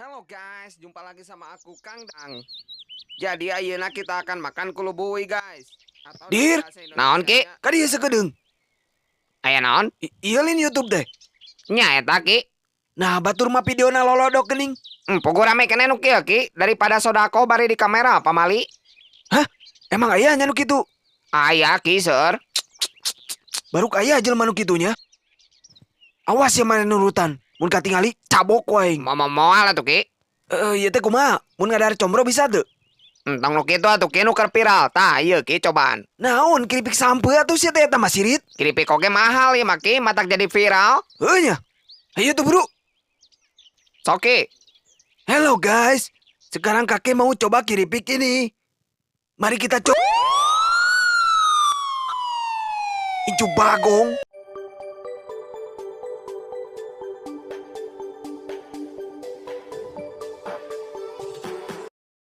Halo guys, jumpa lagi sama aku, Kang Dang. Jadi ayeuna kita akan makan kulubui, guys. Atau di Dir. bahasa Naon, Ki? Indonesianya Ka dieu sakedeung. Aya naon? Ieu lin YouTube teh. Nya eta, Ki. Nah, batur mah videona lolodok geuning. Puguh rame keneh nu kieu, Ki, daripada sodako bari di kamera pamali. Emang aya nya nu kitu? Aya, Ki, seueur. Baru aya jelema nu kitu nya. Awas ya maneh nurutan. Mun katingali, cabok ku aing. Moal moal atuh, Ki. Eh, ieu teh kumaha? Mun ngadahar combro bisa teu? Entong nu kitu atuh, Ki, nu keur viral. Tah, ieu, Ki, cobaan. Naon, keripik sampeu atuh sia teh, eta mah sirit. Keripik oge mahal ieu mah, Ki, matak jadi viral. Heuh nya. Hayu tuh, buru. Sok, Ki. Hello guys, sekarang kakek mau coba keripik ini. Mari kita coba. Incu bagong.